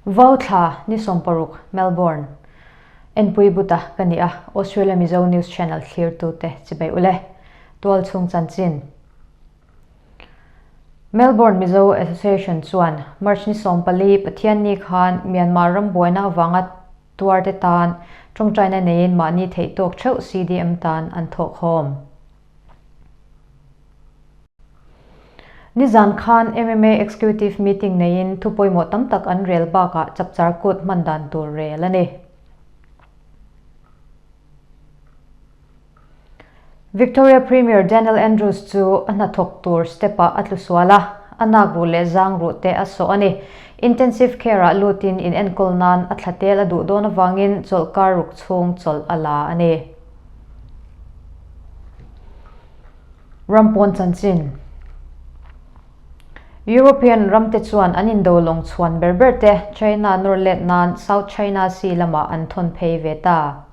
Vau thla ni 60 Melbourne. Enpui buta ka ni a, Australia Mizo News Channel thlirtute chibai ule. Tual chhung chanchin. Melbourne Mizo Association chuan March ni 14 Pathianni khan Myanmar ram buaina avanga tuarte tan tawngtaina neiin mahni theih tawk theuh CDM tan an thawk khawm. Nizan khan MMA Executive Meeting neiin thu pawimawh tam tak an rel bakah chapchar kut hman dan tur rel a ni. Victoria Premier Daniel Andrews chu a hnathawk tur step-ah a tlu sual a, a nak ruh leh zang ruh te a sawh a ni. Intensive care-ah lutin in enkawl nan a thla tel a duh dawn avangin chawlhkar ruk chhung chawlh a la a ni. Rampawn chanchin. European ramte chuan an indo lawng chhuan ber ber te China nawr let nan South China Sea lamah an thawn phei ve ta.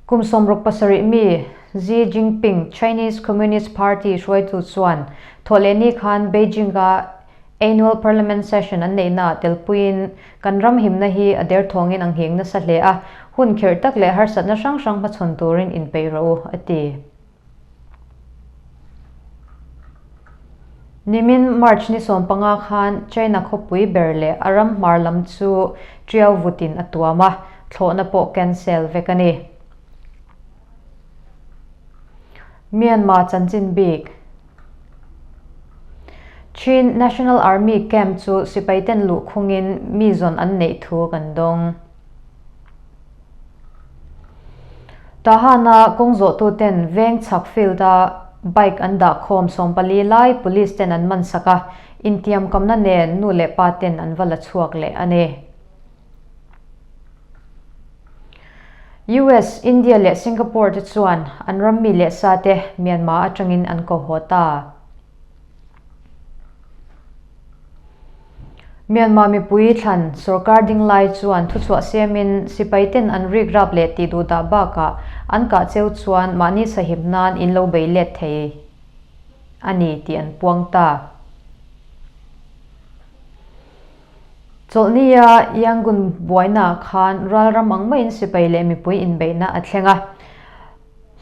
Kum 67 mi Xi Jinping, Chinese Communist Party hruaitu chuan thawhlehni khan Beijing-a Annual Parliament Session an neihnaah telpuiin kan ram himna hi a derthawngin a nghing nasa hle a, hun khirh tak leh harsatna hrang hrang hmachhawn turin inpeih rawh u, a ti. Nimin March ni 15 khan China khawpui ber leh a ram hmar lam chu tiau vutin a tuam a, thlawhna pawh cancel vek a ni. Myanmar chanchin bik. Chin National Army camp chu sipaiten luh khungin mi zawn an neih thu kan dawng. Tahana kawng zawhtuten veng chhak field-a bike an dah khawm 14 lai police ten an man sak a, intiam kamna nen nu leh pa ten an va la chhuak leh a ni. US, India leh Singapore te chuan an ram mi leh sa te Myanmar atangin an ko haw ta. Myanmar mipui thlan sorkar ding lai chuan thuchhuah siamin sipai ten an rik rap leh tih duh dah bakah an kah cheu chuan mahni sahim nan in lo bei let thei a ni tih an puang ta. Chawlhnia Yangon buainaah khan ralram ang maiin sipai leh mipui inbeihna a thleng a.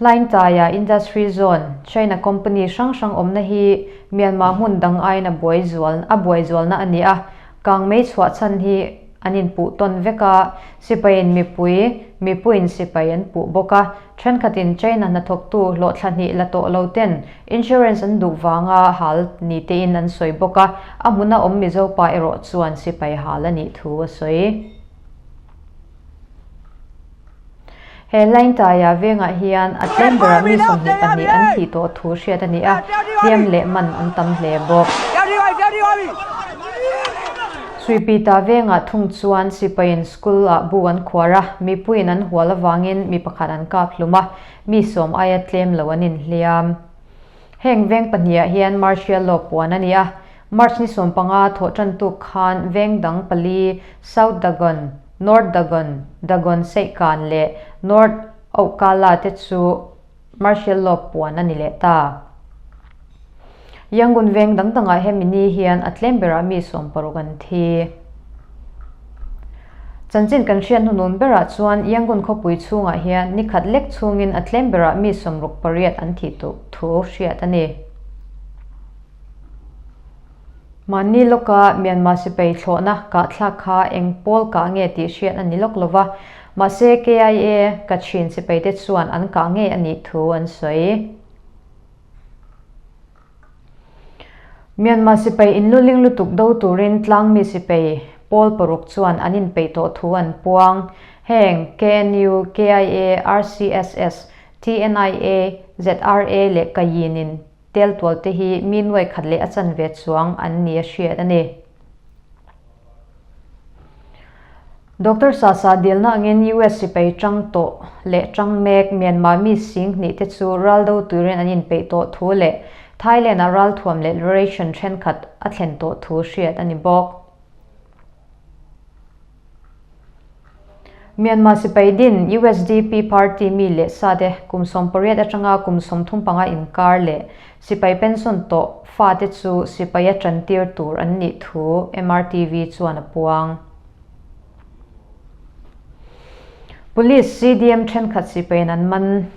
Hlaingtaia Industry Zone, China company hrang hrang awmna hi Myanmar hmun dang aiin a buai zual a buai zualna a ni a, kangmei chhuah chhan hi an inpuh tawn vek a, sipaiin mipui, mipuiin sipai an puh bawk a, thenkhatin China hnathawktu hlawhthla hnih la tawh lo ten insurance an duh vanga hal ni tein an sawi bawk a, a hmuna awm Mizo pa erawh chuan sipai hal a nih thu a sawi. He Hlaingtaia vengah hian a tlem berah mi 22 an thih tawh thu hriat a ni a, hliam leh man an tam hle bawk. Suipita vengah thung chuan sipaiin school ah bu an khuar a, mipuiin an hual avangin mi pakhat an kap hlum a, mi 10 aia tlem lo an inhliam. Heng veng pahnihah hian martial law puan a ni a, March ni 15 thawh tan tuk khan veng dang pali South Dagon, North Dagon, Dagon Seihkan leh North Okkala te chu martial law puan a ni leh ta. Yangon veng dang dangah hemi ni hian a tlem berah mi 60 an thi. Chanchin kan hriat hnunun berah chuan Yangon khawpui chhungah hian ni khat lek chhungin a tlem berah mi 68 an thih thu hriat a ni. Mahni lawka Myanmar sipai thlawhna kahthlak kha eng pawl kah nge tih hriat a ni lawk lova, mahse KIA Kachin sipaite chuan an kah ngei a nih thu an sawi. Myanmar sipai inluling lutuk do turin tlangmi sipai pawl paruk chuan an inpeih tawh thu an puang. Heng KNU, KIA, RCSS, TNIA, ZRA leh Kayinin tel tual te hi mi nuai khat leh a chanve chuang an ni a hriat a ni. Doctor Sasa dilna angin US sipai tang tawh leh tang mek Myanmar mi sing hnih te chu ral do turin an inpeih tawh thu leh Thailand-a ral thuam leh ration thenkhat a thlen tawh thu hriat a ni bawk. Myanmar sipai din usdp party mi leh sate kum 18 atanga kum 35 inkar leh sipai pension tawh fate chu sipaia tantir tur an nih thu MRTV chuan a puang. Police CDM thenkhat sipaiin an man.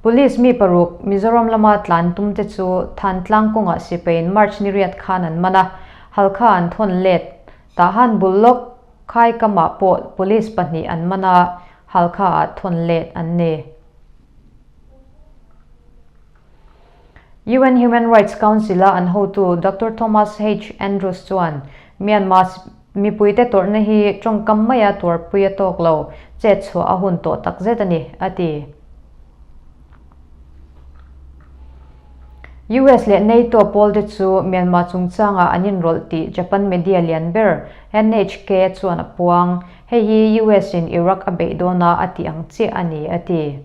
Police mi paruk Mizoram lama tlan tum te chu Thantlang kawngah sipaiin March ni riat khan an man a, Halkha an thawn let. Tahan bul lawk Khaikamah pawh police pahnih an man a, Halkha ah thawn let an ni. UN Human Rights Council-a an hotu Doctor Thomas H. Andrews chuan Myanmar mipuite tawrhna hi tawngkam maia tuarpui a tawk lo, chet chhuah a hun tawh takzet a ni, a ti. US leh NATO pawlte chu Myanmar chungchangah an inrawlh tih Japan media lian ber NHK chuan a puang. Hei hi US-in Iraq a beih dawna a tih ang chiah a ni, a ti.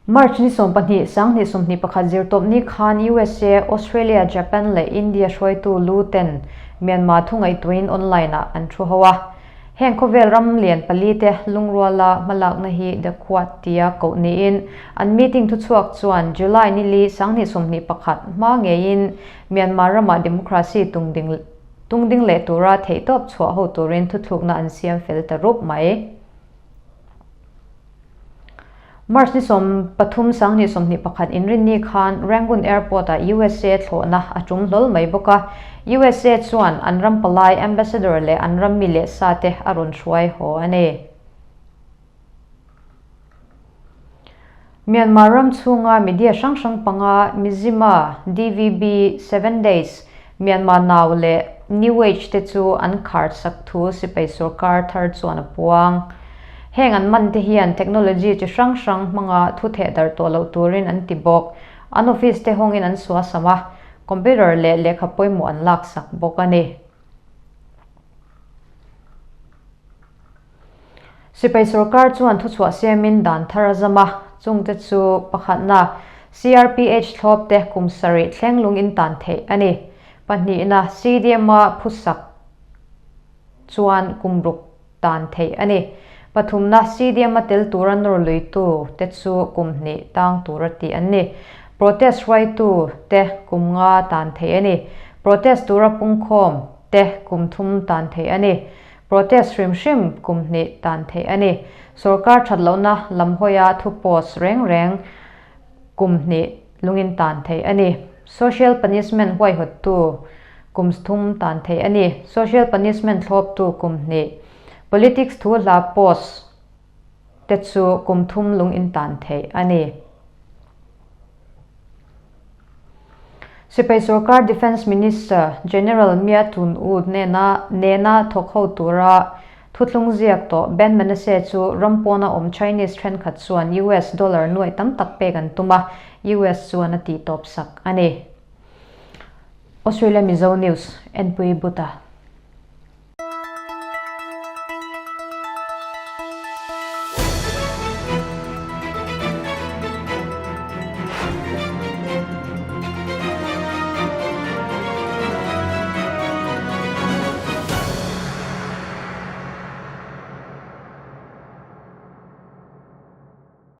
March ni 12, 2021 zirtawpni khan USA, Australia, Japan leh India hruaitu lu ten Myanmar thu ngaihtuahin online ah an thu ho a. Heng khawvel ram lian pali te lungruala hmalakna hi The Quad tia koh niin an meeting thuchhuak chuan July ni li 2021 hma ngeiin Myanmar ramah democracy tungding Tungding leh tura theihtawp chhuah ho turin thuthlukna an siam fel ta rup mai. March ni 13 2021 inrinni khan Rangoon Airport-ah USA thlawhna a tum hlawl mai bawk a. USA chuan an ram palai ambassador leh an ram mi leh sa te a rawn hruai haw a ni. Myanmar ram chhunga media hrang hrang panga Mizzima, DVB, Seven Days, Myanmar Now leh New Age te chu an khar sak thu sipai sorkar thar chuan a puang. Heng an man te hian technology chi hrang hrang hmanga thu theh darh tawh loh turin an ti bawk. An office te hawngin an suasam a, computer leh lehkha pawimawh an laksak bawk a ni. Sipai sorkar chuan thuchhuah siamin dan thar a zam a, chungte chu pakhatna, CRPH thlawp te kum sarih thleng lung in tan theih a ni. Pahnihna, CDM-a phusak chuan kum ruk tan theih a ni. Pathumna, CDM-a tel tura nawr luitu te chu kum hnih tang tura tih an ni. Protest hruaitu te kum nga tan theih a ni. Protest tura pungkhawm te kum thum tan theih a ni. Protest hrim hrim kum hnih tan theih a ni. Sorkar that lohna lam hawia thu post reng reng kum hnih lungin tan theih a ni. Social punishment huaihawttu kum thum tan theih a ni. Social punishment thlawptu kum hnih. Politics thu hla post te chu kum thum lungin tan theih a ni. Sipai sorkar Defence Minister General Mya Tun Oo hnena nena thawk ho tura thuthlung ziak tawh Ben Manasseh chu ram pawna awm Chinese thenkhat chuan US dollar nuaih tam tak pek an tum a, US chuan a tihtawp sak a ni. Australia Mizo News, Enpui Buta.